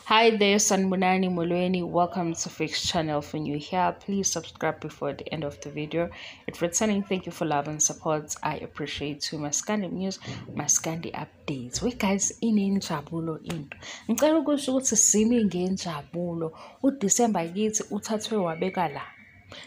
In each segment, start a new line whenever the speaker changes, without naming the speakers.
Hi there, Sanbonani Molweni. Welcome to Fix Channel. If you're new here, please subscribe before the end of the video. If returning, thank you for love and support. I appreciate you. Maskandi news, Maskandi updates. We guys inenjabulo into. Ngicela ukusho ukuthi simi ngenjabulo. uDecember kithi uthathwe wabeka la.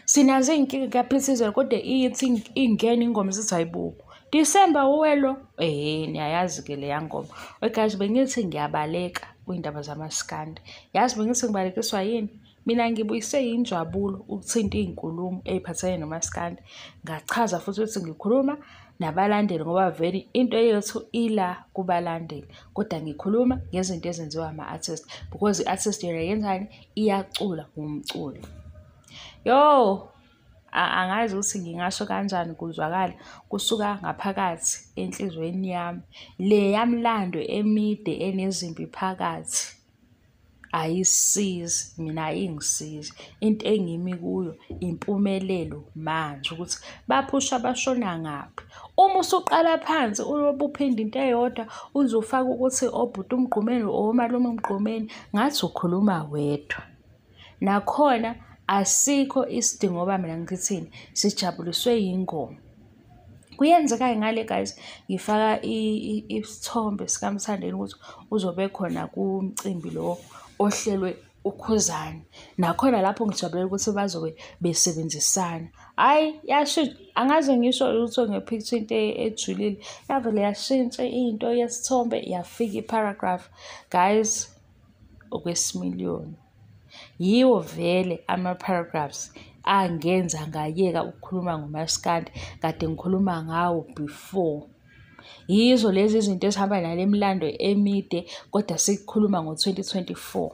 Sinazo iy'nkinga kuyaphithizela kodwa ithi ingena ingoma sithi hayibo. December uwelo. Niyayazi-ke leya ngoma. We guys, bengithi ngiyabaleka kwiy'ndaba zamaskandi. Yazi bengithi ngibalekiswa yini? Mina ngibuyise injabulo ukuthinta iy'nkulumo ey'phathelene nomaskandi. Ngachaza futhi ukuthi ngikhuluma nabalandeli ngoba vele into yethu ila kubalandeli. Kodwa ngikhuluma ngezinto ezenziwa ama-artist because i-artist yona yenzani? Iyacula ngumculo. Yo, angazi ukuthi ngingasho kanjani kuzwakale kusuka ngaphakathi enhliziyweni yami. Le yamlando emide enezimpi phakathi ayisizi, mina ayingisizi. Into engimi kuyo impumelelo manje ukuthi baphusha bashona ngaphi. Uma usuqala phansi uyobe uphinda into eyodwa uze ufake ukuthi obhuti uMgqumeni omalume uMgqumeni, ngathi ukhuluma wedwa. Nakhona asikho isidingo ngoba mina ngithini, sijabuliswe yingoma. Kuyenzeka-ke ngale guys, ngifaka isithombe sikaMthandeni ukuthi uzobe khona kumcimbi lo ohlelwe uKhuzani. Nakhona lapho ngijabulela ukuthi bazobe besebenzisana. Hhayi, yashintsha, angaze ngisho lutho nge-picture into ejulile. Yavele yashintsha into yesithombe yafika i-paragraph. Guys, okwesimiliyoni. Yiwo vele ama-paragraphs angenza ngayeka ukukhuluma ngomaskandi kade ngikhuluma ngawo before. Yizo lezi zinto ezihamba nale milando emide kodwa sikhuluma ngo-2024.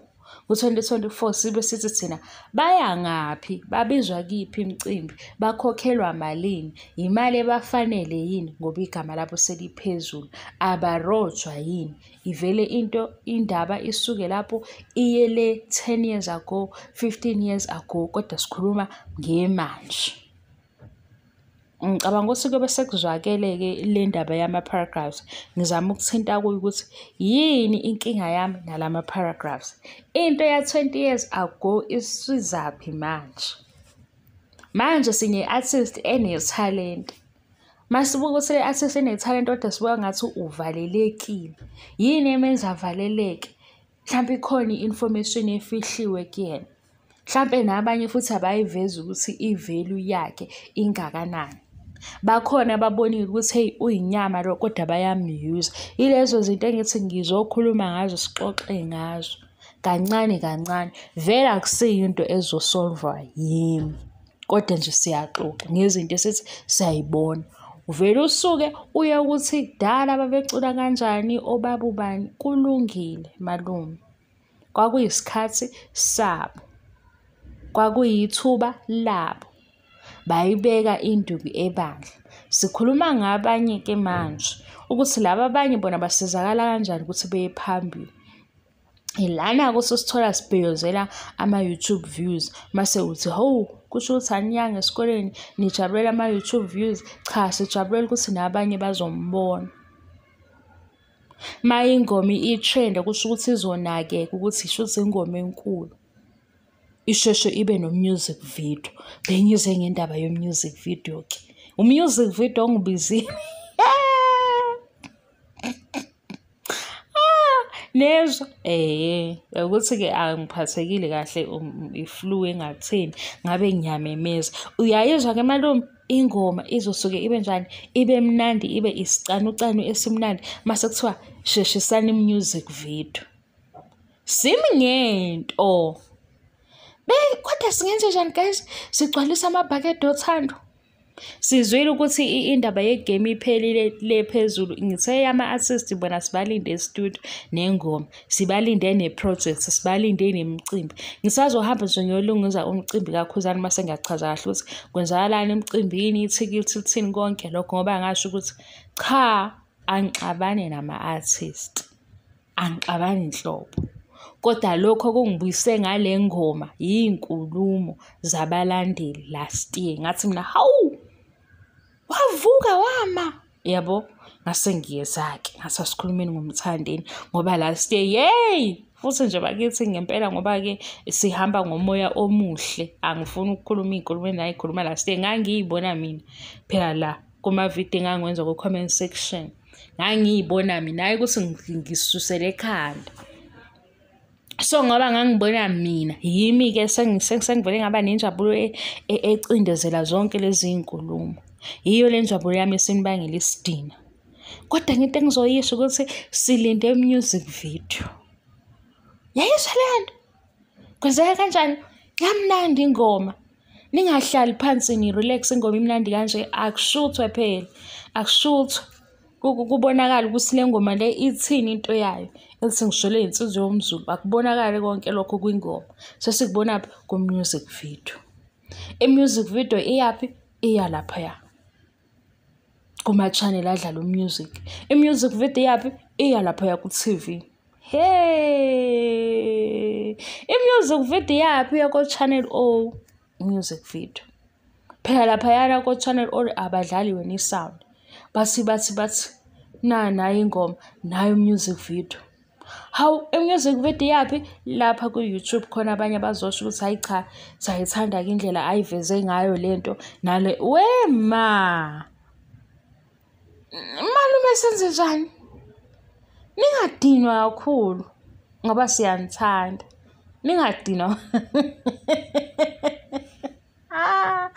Ku-2024 sibe sithi thina baya ngaphi, babizwa kiphi imicimbi, bakhokhelwa malini, imali ebafanele yini ngoba igama labo seliphezulu, abarojwa yini. Ivele into indaba isuke lapho iye le 10 years ago, 15 years ago, kodwa sikhuluma ngemanje. Ngicabanga ukuthi kuyobe sekuzwakele-ke le ndaba yama-paragraphs. Ngizama ukuthinta kuyo ukuthi yini inkinga yami nalama-paragraphs. Into ya-20 years ago isizaphi manje? Manje sine-artist enethalente. Masibuka ukuthi le artist enethalente kodwa sibuka ngathi uvalelekile. Yini emenza avaleleke? Mhlampe ikhona i-information efihliwe kuyena. Mhlampe nabanye futhi abayivezi ukuthi i-value yakhe ingakanani. Bakhona ababonile ukuthi hey uyinyama lo kodwa bayam-use. Yilezo zinto engithi ngizokhuluma ngazo sixoxe ngazo kancane kancane. Vele akusiyo into ezosolvwa yimi, kodwa nje siyaxoxa ngezinto esithi siyayibona. Uvele usuke uye ukuthi kudala babecula kanjani obaba ubani. Kulungile malume, kwakuyisikhathi sabo, kwakuyithuba labo, bayibeka induku ebandla. Sikhuluma ngabanye-ke manje ukuthi laba abanye bona basizakala kanjani ukuthi beye phambili. Ilana-ke usithola sibhiyozela ama-YouTube views mase uthi hawu, kusho ukuthi aniyanga esikoleni nijabulela ama-YouTube views. Cha, sijabulela ukuthi nabanye bazombona. Ma ingoma i-trend kusho ukuthi izonakeka ukuthi shuthi ingoma enkulu isheshe ibe no-music video. Bengize ngendaba yo-music video ke. U-music video ongibizile. Nezwa ukuthi-ke angiphathekile kahle, i-flu engatheni ngabe ngiyamemeza. Uyayizwa-ke malume, ingoma izosuke ibe njani? Ibe mnandi, ibe isicanucanu esimnandi mase kuthiwa sheshisani i-music video. Simi ngento. Kodwa singenze njani guys? Sigcwalisa amabhakede othando. Sizwile ukuthi indaba yegame iphelile le phezulu. Ngithe ama-artist bona sibalinde e-studio nengoma, sibalinde ne-project, sibalinde nemicimbi. Ngisazohamba nje ngiyolungisa umcimbi kaKhuzani mase ngiyachaza kahle ukuthi kwenzakalani emcimbini, ithikithi lithini, konke lokho, ngoba ngasho ukuthi cha, angixabane nama-artist, angixabani nhlobo. Kodwa lokho kungibuyise ngale ngoma iy'nkulumo zabalandeli last year. Ngathi mina hawu, wavuka wama, yabo. Ngase ngiyeza-ke, ngase sikhulumeni ngoMthandeni ngoba last year, yey, Futhi nje bakithi ngempela ngoba-ke sihamba ngomoya omuhle, angifuni ukukhuluma iy'nkulumo engayikhuluma last year. Ngangiyibona mina phela la kumavidiyo engangiwenza ku-comment section. Ngangiyibona mina, hhayi ukuthi ngisusele ekhanda. So ngoba ngangibona mina, yimi-ke sengivele ngaba nenjabulo ecindezela zonke lezi iy'nkulumo. Yiyo le njabulo yami esinibangela isidina. Kodwa into engizoyisho ukuthi silinde music video. Yayizwa leyo nto? Kwenzeka kanjani? Yamnandi ingoma. Ningahlali phansi ni-relax ingoma imnandi kanje, akushuthwe phela, akushuthwe. Kubonakale ukuthi le ngoma le ithini into yayo. Ethi ngishole insizwa yomZulu, akubonakale konke lokho kwingoma. Sesikubonaphi? Ku-music video. I-music video iyaphi? Iya laphaya kuma-channel adlala u-music. I-music video iyaphi? Iya laphaya ku-T_V. Hey! I-music video iyaphi? Iya ko-Channel O music video. Phela laphayana ko-Channel O abadlali wena i-sound. Bathi nayi ingoma, nayi music video. Hawu, i-music video iyaphi? Lapha ku-YouTube khona abanye abazosho ukuthi hhayi cha, siyayithanda-ke indlela ayiveze ngayo lento nale. Wema! Malume senze njani? Ningadinwa kakhulu ngoba siyanithanda. Ningadinwa. Ha.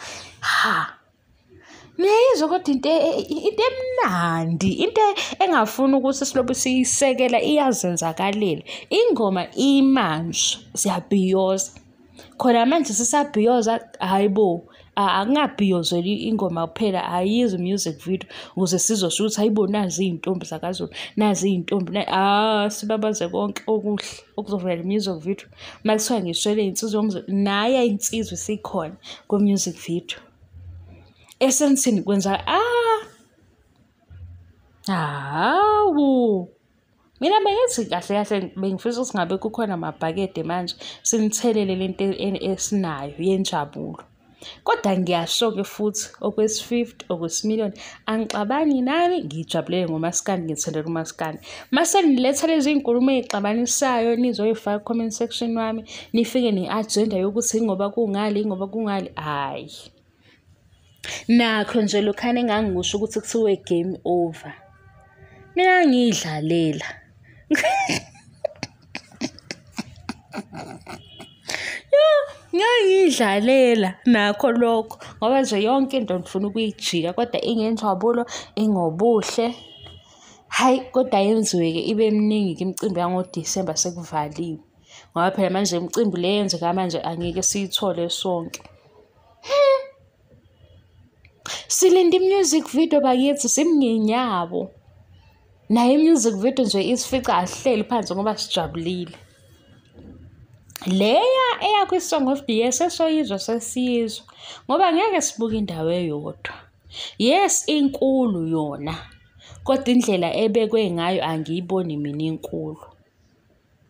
Niyayizwa kodwa into emnandi, into engafuni ukuthi silobe siyisekela iyazenzakalela. Ingoma imanje siyabhiyoza. Khona manje sisabhiyoza, hhayi bo, akungabhiyozelwa ingoma kuphela, ayizwe music video ukuze sizosho ukuthi hayi bo, nazi iy'ntombi zakaZulu, nazi iy'ntombi, sibabaze konke okuhle okuzovela music video. Uma kuthiwa ngishwele insizwa yomZulu, naye insizwa isikhona ku-music video. Esensini kwenza hawu. Mina bengithi kahle kahle bengifisa ukuthi ngabe kukhona amabhakede manje sinithelele lento esinayo yenjabulo. Kodwa ngiyasho-ke futhi okwesi-50, okwesi-million, angixabani nani, ngijabulele ngomaskandi, ngithandela umaskandi. Mase niletha lezi iy'nkulumo ey'xabanisayo nizoyifaka ku-comment section wami, nifike ne-agenda yokuthi ingoba kungali, ingoba kungali, hhayi. Nakho nje lokhana engangikusho ukuthi kuthiwe game over. Mina ngiyidlalela. Ngangiyidlalela nakho lokho ngoba nje yonke into ngifuna ukuyijika kodwa ingenjabulo, ingobuhle. Hhayi, kodwa yenziwe-ke ibe miningi-ke imicimbi yangoDisemba sekuvaliwe. Ngoba phela manje imicimbi le eyenzeka manje angeke siyithole sonke. Silinde i-music video bakithi, simngenyabo. Nayo i-music video nje isifica asihleli phansi ngoba sijabulile. Leya eyakwi-Song of the Year sesoyizwa sesiyizwa ngoba ngeke sibuke indawo eyodwa. Yes, inkulu yona, kodwa indlela ebekwe ngayo angiyiboni mina inkulu.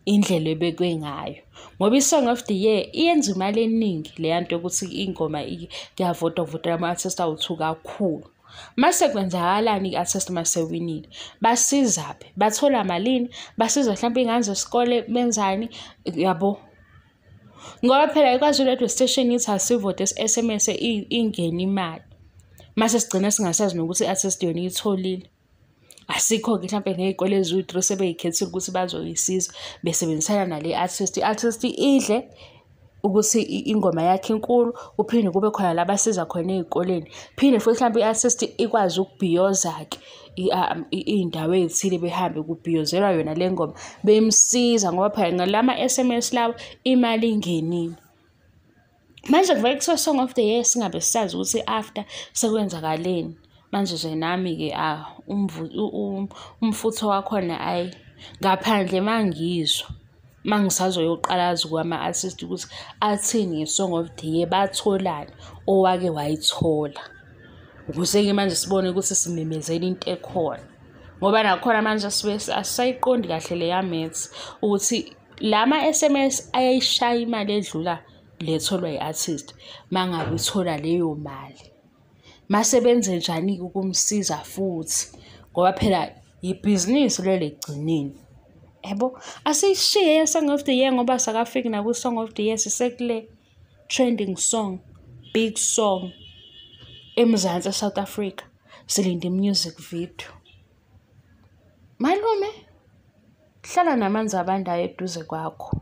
Indlela ebekwe ngayo. Ngoba i-Song of the Year iyenza imali eningi leya nto yokuthi ingoma kuyavotwa kuvotela ama-artist awu-2 kakhulu. Mase kwenzakalani i-artist masewinile? Basizaphi? Bathola malini? Basiza mhlawumbe iy'ngane zesikole benzani? Yabo. Ngoba phela iKwaZulu Radio Station ithi asivote SMS ingene imali. Mase sigcina singasazi nokuthi i-artist yona iyitholile. Asikho-ke mhlampe ney'kole eziwu-3 sebeyikhethile ukuthi bazoyisiza besebenzisana nale artist. I-artist idle ukuthi ingoma yakhe inkulu, kuphinde kube khona la basiza khona ey'koleni. Phinde futhi mhlampe i-artist ikwazi ukubhiyoza-ke iy'ndawo ey'thile behambe kubhiyozelwa yona le ngoma bemsiza ngoba phela ngalama-S_M_S lawa imali ingenile. Manje kuvele kuthiwa Song of the Year singabe sisazi ukuthi after sekwenzakaleni. Manje nje nami-ke umfutho wakhona ayi ngaphandle mangizwa mangisazoyoqalaza kwama-artist ukuthi athini nge-Song of the Year, batholani owake wayithola. Ukuze-ke manje sibone ukuthi simemezela into ekhona. Ngoba nakhona manje asisayiqondi kahle leya maths ukuthi lama-S_M_S ayayishaya imali edlula le etholwa i-artist mangabe ithola leyo mali. Mase benze njani-ke ukumsiza futhi ngoba phela ibhizinisi lelo ekugcineni. Yabo, asiyishiye Song of the Year ngoba sakafiki naku-Song of the Year, sisekule trending song, big song eMzansi, e-South Africa. Silinde i-music video. Malume, hlala namanzi abandayo eduze kwakho,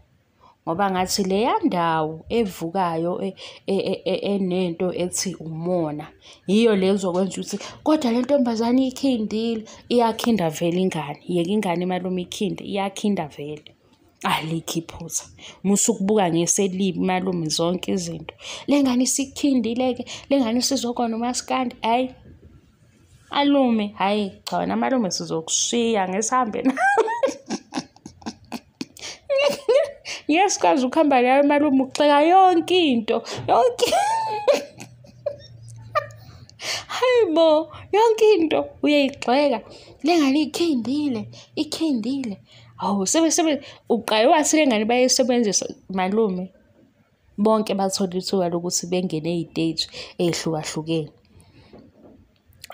ngoba ngathi leya ndawo evukayo enento ethi umona yiyo le ezokwenza ukuthi kodwa le ntombazane ikhindile. Iyakhinda vele ingane, yeka ingane malume ikhinde, iyakhinda vele. Alikho iphutha. Musa ukubuka ngeselibi malume zonke izinto. Le ngane isikhindile-ke, le ngane isizokona umaskandi, hhayi. Malume, hhayi cha wena malume sizokushiya ngesihambe nawe. Ngeke sikwazi ukuhamba nawe malume, uxeka yonke into, yonke. Hayi bo, yonke into uyayigxeka. Le ngane ikhindile, ikhindile. Hawu, sebe uqale wathi le ngane bayisebenzisa malume. Bonke bathola ithuba lokuthi bengene ey'teji ey'hlukahlukene.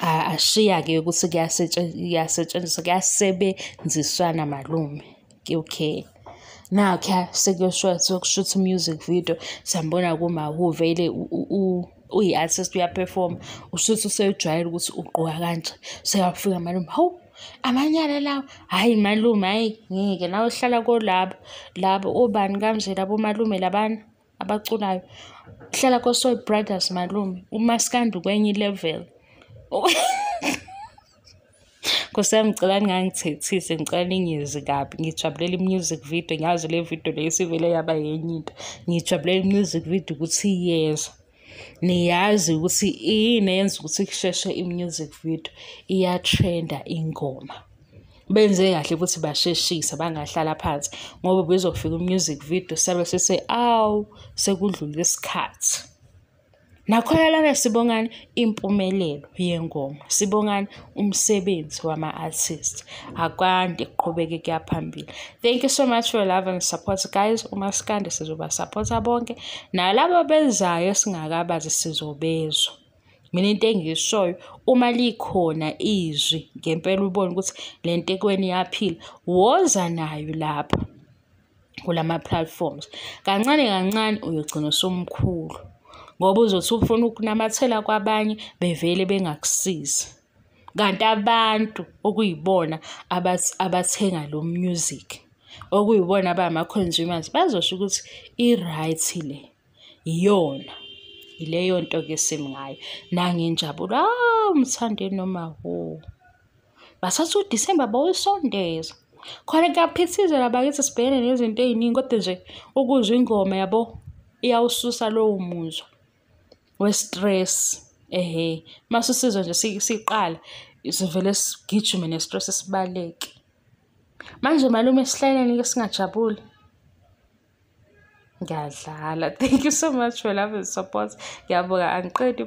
Ashiya-ke ukuthi kuyasetshenziswa, kuyasebenziswana malume. Okay. Nakho sekuyoshutha music video, siyambona kuMawhoo vele uyi-artist, uya-perform-a. Ushuthi usejwayele ukuthi ugqoka kanje. Seyafika malume, hawu, amanyala lawa. Hhayi malume, hhayi ngeke nawe uhlala kolabo labo obani kanje labo malume labana abaculayo. Hlala ko-Soul Brothers malume, umaskandi kwenye i-level. Nkosi yami, ngicela ningangithethisi, ngicela ningizwe kabi. Ngijabulela i-music video, ngiyazi le video le isivele yaba yenye into. Ngijabulela i-music video ukuthi iyeza. Niyazi ukuthi yini eyenza ukuthi kusheshe i-music video, iya-trend-a ingoma. Benze kahle ukuthi basheshise bangahlala phansi, ngoba bezofika i-music video sabe sese awu sekudlule isikhathi. Nakhona lana sibongani impumelelo yengoma, sibongani umsebenzi wama-artist. Akwande kuqhubeke kuya phambili. Thank you so much for your love and support guys. Umaskandi sizobasupporta bonke, nalabo bezayo esingakabazi sizobezwa. Mina into engiyishoyo, uma likhona izwi ngempela ubone ukuthi le nto ekweni iyaphila, woza nayo lapha kulama platforms. Kancane kancane uyogcina usumkhulu, ngoba uzothi ufuna ukunamathela kwabanye bevele bengakusizi. Kanti abantu okuyibona abathenga lo music, okuyibona abama-consumers, bazosho ukuthi i-right le iyona. Ileyo nto-ke esimi ngayo. Nangenjabulo, ah, uMthandeni noMawhoo. Bathatha uDisemba bawusondeza. Khona kuyaphithizela bakithi, sibhekene nezinto ey'ningi, kodwa nje ukuzwa ingoma yabo iyawususa lowo muzwa we-stress. Ehhe, mase usizwa nje siqala sivele sigijime ne-stress sibaleke. Manje malume sihlaleni-ke singajabuli. Ngiyadlala. Thank you so much for love and support. Ngiyabonga, angiqedi.